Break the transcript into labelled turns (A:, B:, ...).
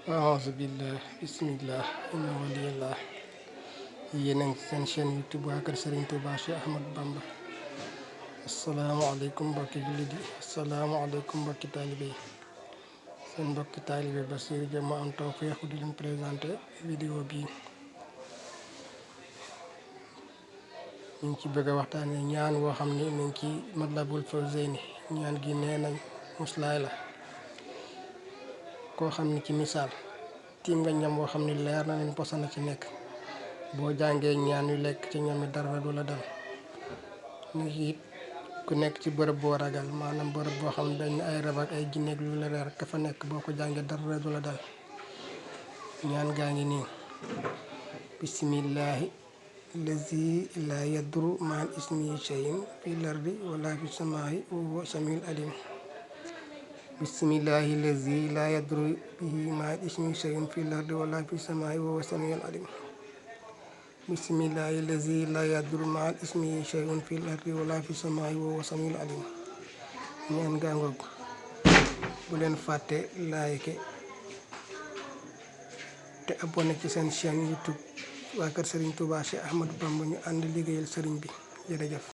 A: A'uuzu billah bismillah inna waliyallah yéen a ngi seen chaîne YouTube waa kër Serigne Touba Cheikh Ahmadou Bamba. asalaamaaleykum mbokki jullit yi, asalaamaaleykum mbokki taalibe yi. seen mbokki taalibe Bassirou Dia moo am tawfeex di leen présenté vidéo bii. ñu ngi ci bëgg a waxtaanee ñaan woo xam ni mu ngi ci Matlabul Fawzayni. ñaan gi nee nañ muslaay la. koo xam ni ci misaal tiim nga ñam woo xam ni leer na leen poson na ci nekk, boo jàngee ñaan yu lekk ci ñam mi dara du la dal. ni it ku nekk ci bërëb boo ragal, maanaam bërëb boo xam ne dañ ay rab ak ay jinne ak lu la leer ka fa nekk, boo ko jàngee dara du la dal. ñaan gaa ngi nii: bismillahi lazi la yadru maal ismihi shay'un fil ardi wala fis samaa'i wa huwa samiul alim. bismillahi lazi la yadru bihi maal ismihi shay'un fil ardi wala fis samaa'i wa huwa samiul alim. bismillahi lazi la yadru maal ismihi shay'un fil ardi wala fis samaa'i wa huwa samiul alim. ñaan gaa ngoog. bu leen fàtte like te abonné ci seen chaîne YouTube waa kër Serigne Touba Cheikh Ahmadou Bamba, ñu ànd liggéeyal Serigne bi. jërëjëf.